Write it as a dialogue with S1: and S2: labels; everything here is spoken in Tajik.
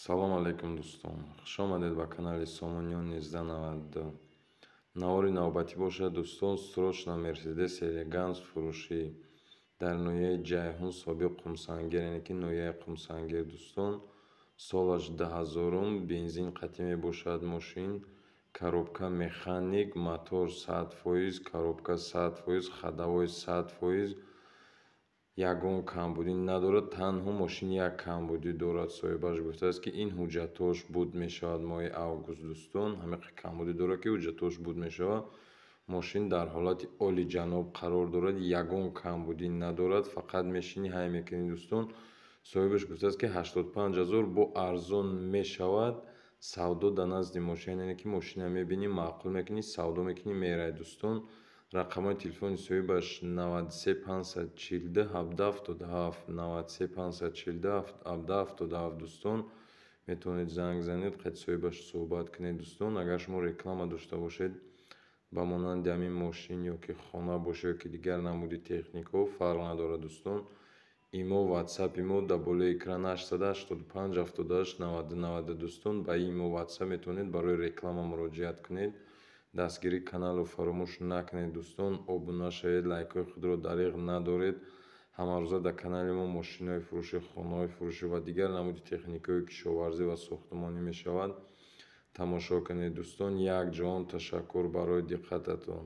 S1: Салом алейкум, дӯстон! Хушомадед ба канали Сомониён 1992. Навори навбатӣ бошад, дӯстон, срочно Мерседес Элеганс фурӯшӣ дар ноҳияи Ҷайҳун, собиқ Қумсангер, яъне ки ноҳияи Қумсангер, дӯстон. Солаш 2000-ум, бензин қатъӣ мебошад мошин, коробка механик, мотор 100%, коробка 100%, ходовой 100%, ягон камбудӣ надорад. Танҳо мошин як камбудӣ дорад. Соҳибаш гуфтааст, ки ин ҳуҷҷатҳош буд мешавад моҳи август, дӯстон. Ҳамин камбудӣ дорад, ки ҳуҷҷатҳош буд мешавад. Мошин дар ҳолати олиҷаноб қарор дорад, ягон камбудӣ надорад, фақат мешинӣ, ҳай мекунӣ, дӯстон. Соҳибаш гуфтааст, ки 85 000 бо арзон мешавад. Савдо дар назди мошин, яъне ки мошина мебинӣ, маъқул мекунӣ, савдо мекунӣ, меравӣ, дӯстон. Рақамҳои телефони соҳибаш 93 542 17 77, 93 542 17 77. Дӯстон, метавонед занг занед, қайди соҳибаш суҳбат кунед, дӯстон. Агар шумо реклама дошта бошед, ба монанди ҳамин мошин ё ки хона бошад, ё ки дигар намуди техникаҳо, фарқ надорад, дӯстон. Имо, ватсапи мо дар болои экран: 885 78 92 92. Дӯстон, ба имо, ватсап метавонед барои реклама муроҷиат кунед. Дастгирии каналро фаромӯш накунед, дӯстон, обуна шавед, лайкҳои худро дареғ надоред. Ҳамарӯза дар канали мо мошинҳои фурӯшӣ, хонаҳои фурӯшӣ ва дигар намуди техникаҳои кишоварзӣ ва сохтмонӣ мешавад. Тамошо кунед, дӯстон. Як ҷаҳон ташаккур барои диққататон.